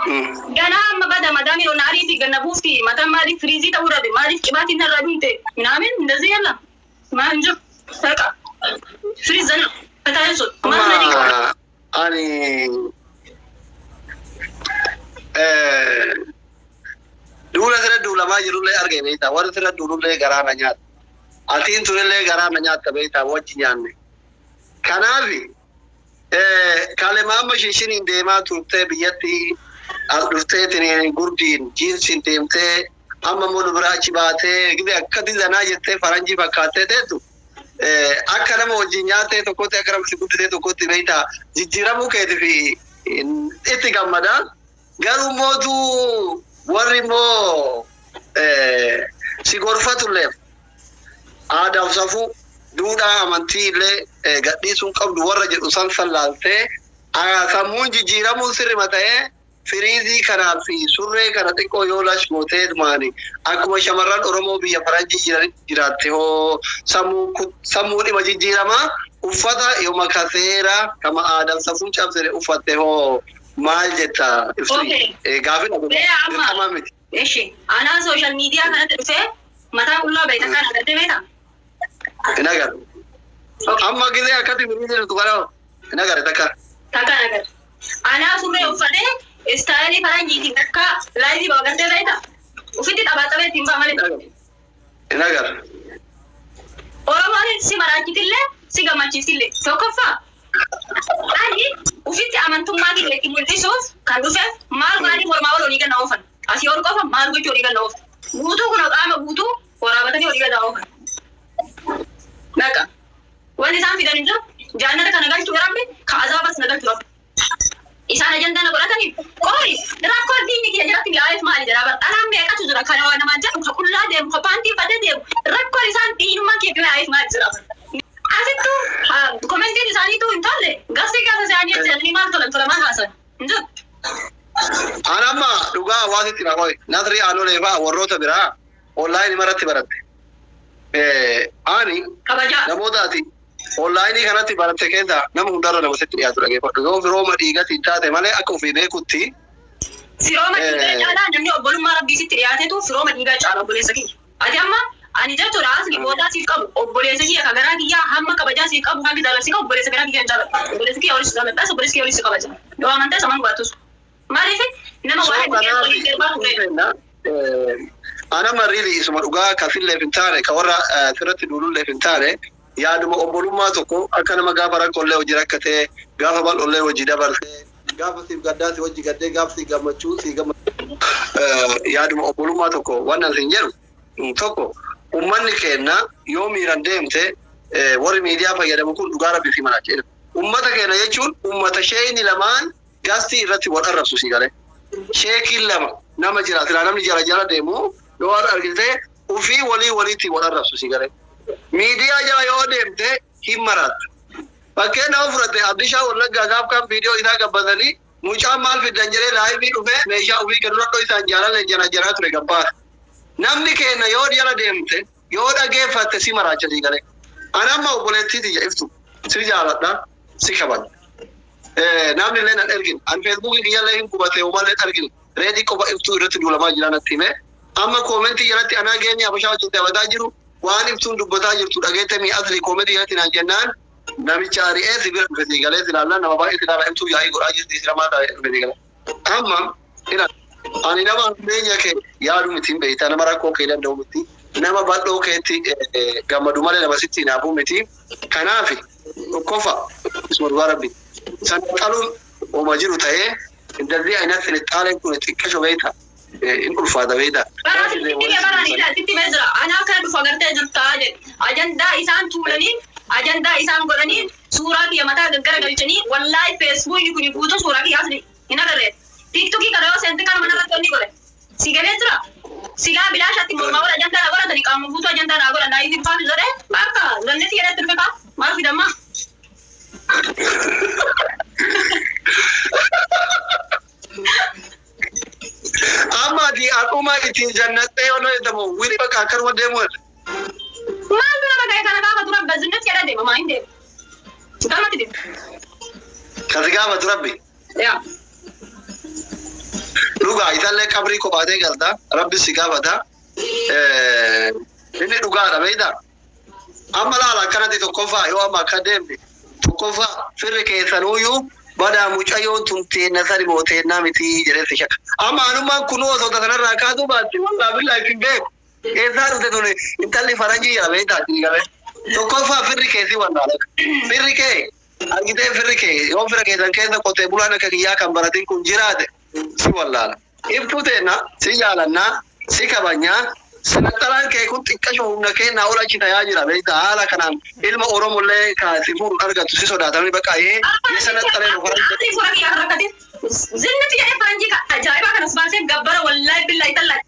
Ganaa amma bada madaamiin ol na ariiti gad na buufti mataan maaliif firiizii ta'uu dhabe maaliif qibaatiin narraa dhumte minaamin indazii yalla maa hin jiru baqa firiz zana fataa jechuudha maal na dinqa. Amma ani eh, duula sirra duulamaa jirullee arge beektaa warri sirra duulullee garaa na nyaata. Atiin tunillee garaa na nyaatta beektaa wajji nyaanne. Kanaaf Kalema amma shinshiniin deemaa turtee biyyatti as dhufteetiin gurdiin jiinsiin deemtee amma immoo nu biraa achi baatee gizee akkati zanaa jettee faranjii fakkaattee teettu akka nama wajjin nyaattee tokkotti akka nama si guddisee tokkotti beektaa jijjiiramuu keetiif itti gammada. Garuu mootu warri immoo si gorfatullee aadaaf safuu, duudhaa amantii illee gadhiisuu hin qabdu warra jedhu san san laaltee sammuun jijjiiramuun sirrima ta'ee firiizii kanaa fi surree kana xiqqoo yoo lash gooteetumaani akkuma shamarran Oromoo biyya faranjii jiranitti jiraatte hoo sammuu dhima jijjiirama uffata yoma ka seera kama aadaaf safuun cabsine uffatte hoo maal jetta ibsu Okay. gaafidha Mee amma dirqamaa miti. Eshi anaa social media kanatti dhufee mataa qullaa bahe takkaa na agartee beektaa? Hin agarre. Okay. Amma gizee akkatti firii jirtu kana hin agarre takka. Takkaa na agarre. Anaa surree uffatee istaayilii faranjiitiin takkaa laayivii bahu agartee beektaa? Ufitti xabaaxabee ittiin ba'a Hin malee. agarre. Hin agarre. Oromoon si maraachitillee si gammachiiftillee. Tokkoffaa ani ufitti amantummaa kiyya itti mul'isuuf kan dhufeef maal godhanii mormaa ol olii gad na oofan. Asii ol qofa maal gochuu olii gad na oofan. Guutuu kunoo qaama guutuu waraabatanii olii gad na oofan. Baqa. Wanni isaan fidan hin jiru. Jaannata kana galchuu Rabbi, ka azaabas na galchu Rabbi. Isaan ajandaa na godhatanii qoori rakkoon diinni kiyya jalatti mi'aayeef maali jedhaa bar dhalaan meeqatu jira kana waa namaan jedhu ka qullaa deemu ka paantii uffatee deemu rakkoon isaan diinummaan kiyya mi'aayeef maali jedhaa bar. Asittuu komentiin isaaniituu hin tolle gastii keessa isaanii jedhanii maal tolan tola maal haasan hin jiru. An amma dhugaa hawaasitti na qoy Nasrii Aanolee fa'a warroota biraa online maratti baratte. Ani Kabajaa. namoota ati Onlaayinii kanatti baratte keessaa nama hundarra nama sitti dhiyaatu dhageeffadhu. Yoo firooma dhiigatiin taate malee akka ofii beekutti. Firooma dhiigaa caalaa namni obbolummaa Rabbii sitti dhiyaatetu firooma dhiigaa caala obboleessa kiyya. Ati amma ani jechuudha asli boodaa siif qabu obboleessa kiyya ka garaa kiyyaa hamma kabajaa siif qabu hanga jaalala si qabu obboleessa garaa kiyya hin jaaladhu. Obboleessa kiyya olis jaaladhas obboleessa kiyya olis si kabaja. Yoo amantes amanuu baattus. Maaliif nama So waa hedduu keessa kanaaf waliin darbaa turre. Anama really isuma dhugaa ka filleef hin taane ka warra sirratti duululleef hin taane yaaduma obbolummaa tokko akka nama gaafa rakkoollee hojii rakkatee gaafa bal'oollee hojii dabarsee gaafa siif gaddaa si hojii gaddee gaafa siif gammachuu si gammachuu yaaduma obbolummaa tokko wannan siin jedhu tokko ummanni keenna yoo miiran deemte warri miidiyaa fayyadamu kun dhugaa rabbi fi manaa jedhu ummata keenya jechuun ummata sheeyni lamaan Gastii irratti wal arrabsu sii galee. Sheekiin lama nama jira silaa namni jala jala deemu yoo wal argite ufii walii waliitti wal arrabsu sii galee. Miidiyaa jala yoo deemte hin maraattu. Fakkeen nama fudhatte Abdishaa Wallaggaa gaaf kan viidiyoo isaa gabbatanii mucaan maal fiddan jedhee laayivii dhufee meeshaa ufii kan dura isaan jaalalleen jala jalaa ture gabbaasa. Namni keenya yoo jala deemte yoo dhageeffatte si maraacha sii galee. Ani amma obboleettii tiyya iftu si jaaladha si kabaja. Namni illee nan ergine. Ani feesbuukii kiyyallee hin gubate homallee hin argine. Reedii qofa iftuu irratti duulamaa jira natti hime. Amma koomentii jalatti anaa geenye habashaa wajjin taphataa jiru waan iftuun dubbataa jirtu dhageette mii asli koomentii jalatti naan jennaan namicha ari'ee si bira dhufe sii galee si ilaallaan nama baay'ee si ilaala iftuu yaa'ii godhaa jirti si lamaa taa'ee dhufe sii galee. Amma ila ani nama hammeenya kee yaadu miti hin beektaa nama rakkoo kee danda'u miti nama bal'oo keetti gammadu malee nama sitti hinaafuu miti. Kanaaf tokkoffaa isuma dhugaa rabbi sana qaluun oma jiru ta'ee indazii aynat sinixxaaleen kun xiqqasho beekta hin ulfaata beekta. Bara sitti hime bara ani ila sitti himee jira. Anaa kana dhufu agartee jirtaa jedhe. Ajandaa isaan tuulanii ajandaa isaan godhanii suuraa kiyya mataa gaggara galchanii wallaahi feesbuukni kuni guutuu suuraa kiyya asli hin agarree. Tiiktokii kana yoo seente kanuma narratti wanni godhe. Si galee jira. Silaa bilaashatti mormaa wal ajandaa naa godhatanii qaama guutuu ajandaa naa godhan laayivii dhufaa jedhee bakka zannetti jedhetti dhufe kaa maal fidammaa. Amma ati har'uma ittiin jannattee yoo jedhamu wili bakka akkanuma deemu. Maaltu nama ga'e kana gaafatu rabba zinnetti jedhee deema maa hin deemu. Kanumatti deema. Kan si gaafatu rabbi. Yaa. Dhugaa isallee qabrii kophaatee galta, rabbi si gaafata. Inni dhugaadha beektaa? Amma laala akkanatti tokkoffaa yoo amma akka deemne tokkoffaa firri keessanuyyuu badaa mucayyoon tun teenna sani moo teennaa miti jedhee si shakka. Amma anummaan kunuu osoo kanarraa kaasuu baatte wallaahi billaahi hin beeku. Eessaa dhufte tun intalli faranjii jedha beektaa sii galee. Tokkoffaa firri kee si wallaala. Firri kee argitee firri kee yoo fira keessan keessa qotee bulaan akka kiyyaa kan baratin kun jiraate si wallaala. Iftuu teenna si jaalannaa si kabajnaa sanaxalaan kee kun xiqqasho humna kennaa ol achi tayaa jira beektaa haala kanaan ilma Oromollee ka si fuudhu argatu si sodaatamni bakka ee sanaxalee faranjii. Zinnati jedhee faranjii ajaa'ibaa kanas baasee gabbara wallaahi billaahi tallaahi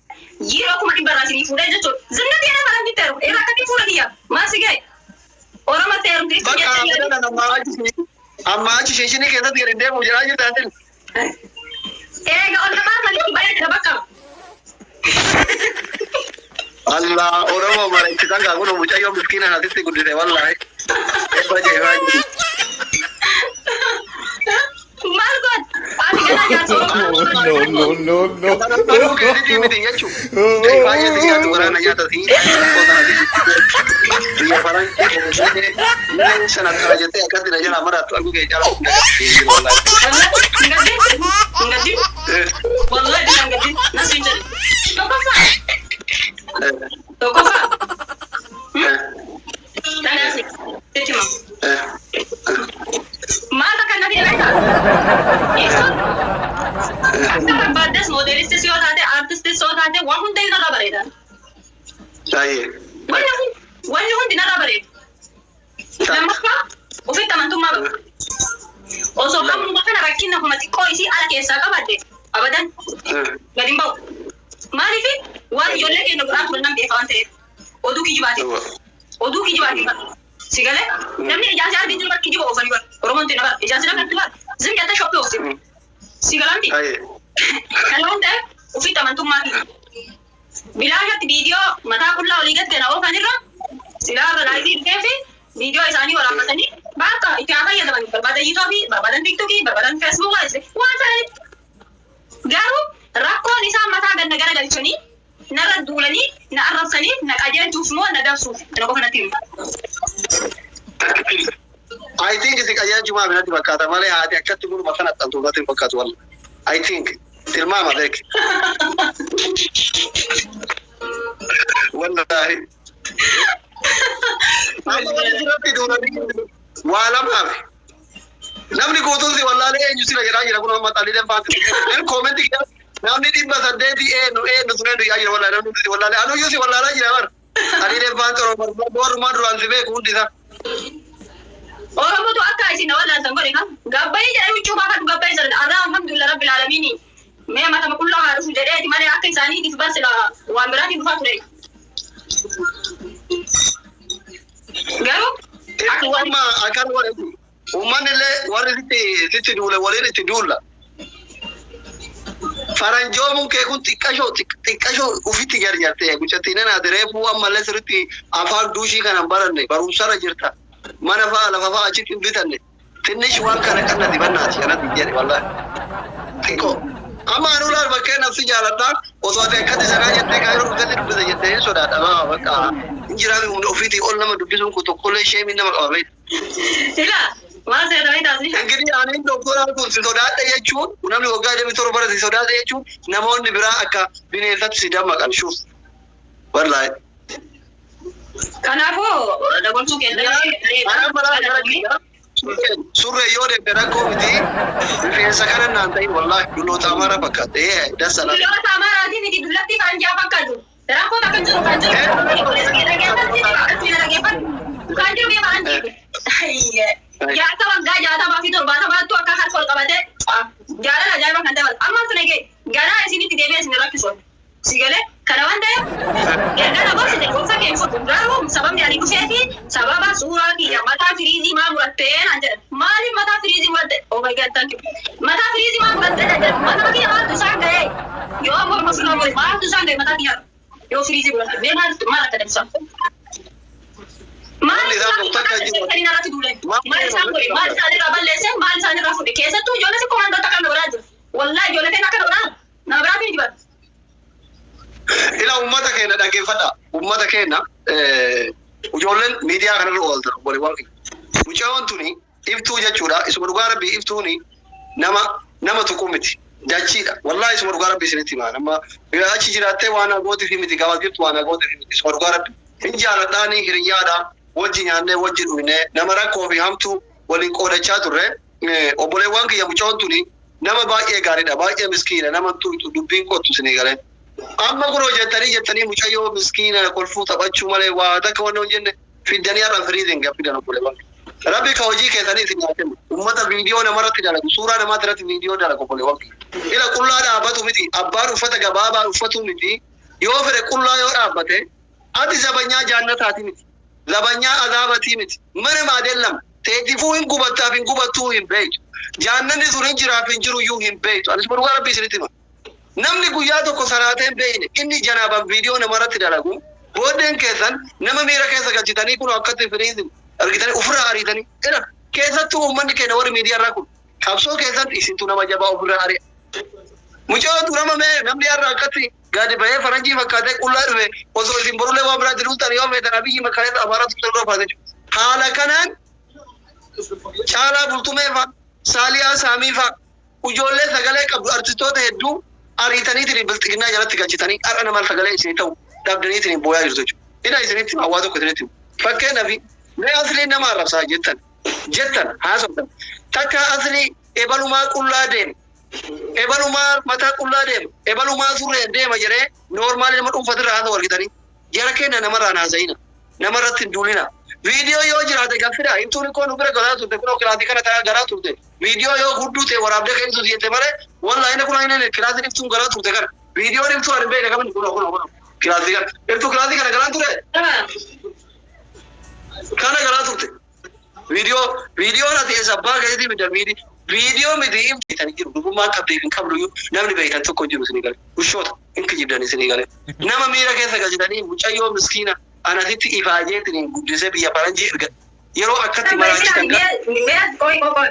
yeroo 100,000 irraa isinii fuudhee jechuudha. Zinnati jedhee faranjii teeru rakkatiin fuula kiyya maal si ga'e Oromo teerumti Bakka amma achi shinshinii keessatti gadi deemu jedhaa jirta atin. Eega ol baasanii baay'ee bakka. Allah Oromoo bareechisan kaa kun mucayyoo miskiina asitti guddise wallaahi. Eebba jeefaa jiru. Maal goot? Ati ganaa jaarsa Oromoo. No, no, no, no. Kanuu keetitii miti jechuun. Baay'ee si nyaatu garaana nyaata si biyya faranjii inni sana qara jettee akkatti na jalaa maraattu arguu kee caalaa wallaahi. Hin gaddin. Wallahi hin gaddin. Nasu hin jedhe. Tokkoffaa. Tokkoffaa. Dhagaasi. Sitti hima. Maal akka natti beekaa? Ibsuun akka barbaaddes moodelistis yoo taate aartistis yoo taate waan hunda narraa bareeda. Baay'ee. Wanni hundi narraa bareeda. Lammaffaa ofitti amantummaa qaba. Osoo hammuma kana rakkina kuma xiqqoo isii ala keessaa qabadde abadan gadi hin ba'u. Maaliif waan ijoollee keenya godhaa turan nan beeka waan ta'eef oduu kijibaati. Oduu kijibaati. Si galee namni ijaansi argin jiru bara kijiba oofanii bara Oromoon ta'e bara ijaansi namni argin bara zim jettee shoppii oofti. Si galanti. Kana waan ta'eef ofitti amantummaa fi bilaashatti viidiyoo mataa qullaa olii gad gana oofanirra silaa irra laayivii dhufee fi viidiyoo isaanii waraabbatanii bakka itti haa fayyadaman barbaadan yuutuubii barbaadan tiktokii barbaadan feesbuukaa waan fedhanitti. Garuu rakkoon isaan mataa ganna gara galchanii narra duulanii na arrabsanii na qajeelchuuf moo na dabsuuf kana qofa natti hima. I think si qajeelchumaa natti fakkaata malee haati akkatti gurma kana xantu natti hin fakkaatu walla. I think tilmaama beek. Wallaahi. Amma wanti sirratti duulanii waa lamaaf. Namni guutuun si wallaalee eenyu sila jedhaa jira kun amma xaliileen faanti. Inni koomentii namni 800 eenyu eenyu sun eenyu jedhaa jira wallaahi namni si wallaalee anuyyuu si wallaalaa jira bara. Xaliileen faanti Oromoo warrumaan duraan si beeku hundi isaa. Oromotu akka isin na wallaaltan godhe kan gabbayii jedhee huccuu baafadhu gabbayii jedhan arraa alhamdulillah rabbil aalamiini mee matama qullaa haa dhufu jedheeti malee akka isaaniitiif barsila waan biraatiin dhufaa ture. Garuu akka waan Amma akkan godhe uummanni illee warri sitti duule waliin itti duulla. Faranjoomuun kee kun xiqqashoo xiqqashoo ufitti jarjarte guccattiin anaati reefuu ammallee sirriitti afaan duushii kana hin baranne barumsarra jirta. Mana fa'a lafa fa'a achitti hin bitanne. Tinnish waan kana qannati bannaati kanatti jedhe wallaahi. Xiqqoo. Amma anuu laal bakkee nafsi jaaladha osoo ati akkatti sanaa jettee kaayiroo dhuftee dubbisa jettee hin sodaadha baa bakka hin jiraami humna ofiitii ol nama dubbisuun kun tokkollee sheemiin nama qaba beekta. Ila maal seetamee taasisa. Ingidihi ani doktoraan kun si sodaadha jechuun namni waggaa 27 bara si sodaadha jechuun namoonni biraa akka bineensatti si dammaqan shuuf. Wallaahi. Kanaafuu dabaltuu kenna. Surree yoo deemte rakkoo miti rifeensa kana naan ta'in wallaahi dulloota Amaaraa fakkaata. Ee dasa laata. Dulloota Amaaraatii miti dullatti faranjaa fakkaatu. Rakkoon akka jiru kan jiru kan jiru biyya faranjii. Jaarsa waggaa 60 fi 70ttu akka harka ol qabatee jaalala ajaa'ibaa kan dabalu. Amma sun eegee ganaa isinitti deebi'ee isin rakkisu. Si galee kana waan ta'eef erga na gorsite gorsa kee fudhu. Garuu sababni ani dhufee fi sababa suuraa kiyya mataa firiizii maa murattee naan jedhan. Maaliif mataa firiizii muratte? Oh my God, thank you. Mataa firiizii maa murattee naan jedhan. Mataa kiyya maaltu isaan ga'ee? Yoo morma ofirraa mure maaltu isaan ga'e mataa kiyya? Yoo firiizii muratte mee maaltu maal akka dabsa? Maal Wanni isaan isaan tokko akka jiru. kan irratti duule? Maal isaan godhe? Maal isaan irraa balleesse? Maal isaan irraa fudhe? Keessattuu ijoollee xiqqoo wantoota akka na biraa jiru. Wallaahi ijoollee keenya akka na biraa nama biraatiin keenya dhaggeeffadha. Uummata keenya ijoolleen miidiyaa kanarra ooltan obboleewwan keenya. Mucayyoon tuni Iftuu jechuudha. Isuma dhugaa rabbii Iftuuni nama tuqu miti. Dachiidha. Wallaahi isuma dhugaa rabbii isinitti himaa. Nama achi jiraattee waan gootiif miti, gabaa jirtu waan gootiif miti. Isuma dhugaa rabbii. Hin jaaladhaani, hiriyyaadha. Wajji nyaannee wajji dhugnee nama rakkoo fi hamtuu waliin qoodachaa turre. Obboleewwan kiyya, mucayyoon tuni nama baay'ee gaariidha. Baay'ee miskiina. Nama tuqxu, dubbiin qottu isinii galee. Amma kunoo jettanii jettanii mucayyoo miskiina kolfuu taphachuu malee waa takka wanni hin jenne fiddanii har'a firiitiin gaffidan, obboleewwan. Rabbi ka hojii keessanii isin haa kennu. Uummata viidiyoo namarratti dalagu, suuraa namaatti irratti viidiyoo dalagu, obboleewwan. Ila qullaa dhaabbatu miti, abbaan uffata gabaabaa uffatu miti, yoo fedhe qullaa yoo dhaabbate, ati zabanyaa jaannataati miti. Zabanyaa azaabatii miti. Mana maadellam teetifuu hin gubattaaf hin gubattuu hin beektu. Jaannanni sun hin jiraaf hin jiru iyyuu hin beektu. Anis dhugaa Rabbii isinitti hima. Namni guyyaa tokko salaatee hin beekne inni janaaban viidiyoo namarratti dalagu, booddeen keessan nama miira keessa galchitanii kun akkatti firiisin argitanii ofirraa ariitanii. Ila keessattuu uummanni keenya warri miidiyaa irraa kun qabsoo keessatti isintu nama jabaa ofirraa ari'a. Mucaa durama mee namni har'a akkatti gadi bahee faranjii fakkaatee qullaa dhufe osoo isin borullee waan biraatti dhuftan yoo feetan Abiyyi makkareessa Amaaraatu sirra faate jechuudha. Haala kanaan Caalaa Bultumee fa'a, Saaliyaa Saamii fa'a, ijoollee sagalee qabdu, artistoota hedduu ariitaniitiin Bilxiginnaa jalatti galchitanii har'a nama sagalee isinii ta'u dhabdaniitiin booyaa jirtu jechuudha. Ina isinitti hima, waa tokko isinitti hima. Fakkeenyaaf mee Asliin nama arrabsaa jettan haasoftan, takka Aslii ebalumaa qullaa deema, ebalumaa mataa qullaa deema, ebalumaa surreen deema jedhee normal nama dhuunfatirraa haasa'u argitanii, jara keenya namarraan haasa'ina, namarratti hin duulina. Viidiyoo yoo jiraate gaffidha. Himtuun koo nu bira galaa turte, kunoo kilaasii kana taa'aa galaa turte. Viidiyoo yoo hudduu ta'e waraabdee kan jette malee, wallahi inni kun inni kilaasii Iftuun galaa turte kana. Viidiyoon Iftuu ani beekne qabni kunoo kunoo kunoo kilaasii kana. Iftuu kilaasii kana galaan ture. Kana galaa turte. Viidiyoon ati eessa abbaa keetii miti, viidiyoo miti ibsitan jiru, dhugummaan qabdee hin qabdu iyyuu namni beektan tokko jiru isinii gale. Ushoota hin kijibdan isinii gale. Nama miira keessa galchitanii mucayyoo miskiina anasitti ifaajeetiin guddisee biyya faranjii erga yeroo akkatti maraachitan. Qoy, qoy, qoy.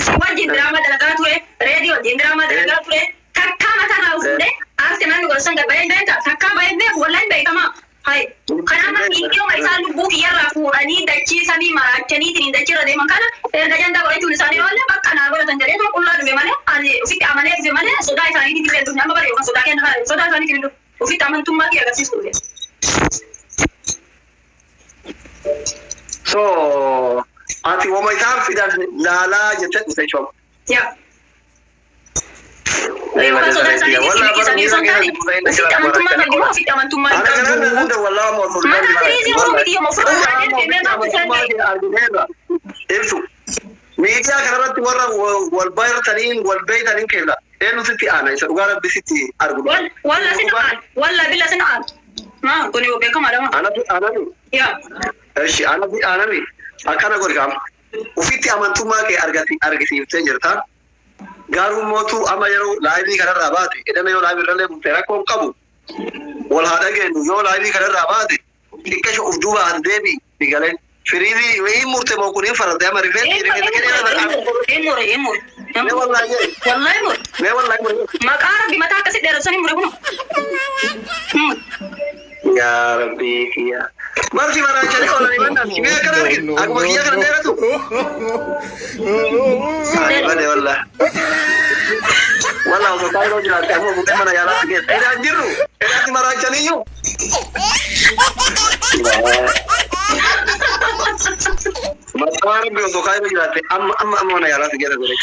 Si wajjin diraamaa dalagaa ture, reediyoo wajjin diraamaa dalagaa ture, takkaa mataa naa fuudhee aarti namni godhan gad bahee hin beektaa? Takkaa bahee hin beeku, wallahi hin beekamaa. Hai. Kanaaf viidiyoo isaan lubbuu kiyyarraa fuudhanii dachii samii maraachaniitiin dachiirra deeman kana erga jandaa godhachuun isaanii oolle bakka naa godhatan jedhee tuma qullaa dhufe malee, ani ofitti amanee dhufe malee sodaa isaaniitiin illee hin dhufne. Amma bare yookaan sodaa kenna kana sodaa isaaniitiin hin dhufne, ofitti amantummaa kiyya agarsiisu dhufe. So ati wama isaan fidan laalaa jettee dhufte jechuudha. Yaa. Yookaan sodaa isaaniitiin liqisanii osoo hin taane, ofitti amantummaa qabdi moo ofitti amantummaa hin qabdu? Mataa firiizii osoo miti yooma ofirraa kaatee deemee maaltu isaan ga'e? Ibsu. Miidiyaa kanarratti warra wal bayartaniin wal beeytaniin keessa eenyu sitti aana isa dhugaa Rabbi sitti argu? Walla sin aan, walla bila sin aan. Maa kuni beekamaadha maa. Anatu anami. Yaa. Eshi, anatu anami akkana godhi qaama. Ofitti amantummaa kee argati argisiiftee jirta. Garuu mootu amma yeroo live kanarraa baate, edana yoo live irrallee bulte rakkoon qabu. Wal haa dhageenyu, yoo live kanarraa baate xiqqasho uf duuba as deebi galee. Firiizii hin murte moo kun hin farate amma rifeensi rifeensa kee? Hin mure, hin mure. Mee wallahi jedhi. Wallahi mure. Mee wallahi mure. Maqaa Rabbi, mataa akkasi dheeressanii mure kun. Yaa Rabbi kiyya. Barsi baraachanii oolanii mannaan mee akkana arginu akkuma kiyya kana dheeratu. Ani bade wallah. Wallah osoo kaayiroo jiraatte ammoo fuudhee mana yaalaatti geessa. Edaan jirru edaatti maraachaniyyuu. Maqaa Rabbi, osoo kaayiroo jiraatte amma amma amma mana yaalaatti geessa godhe.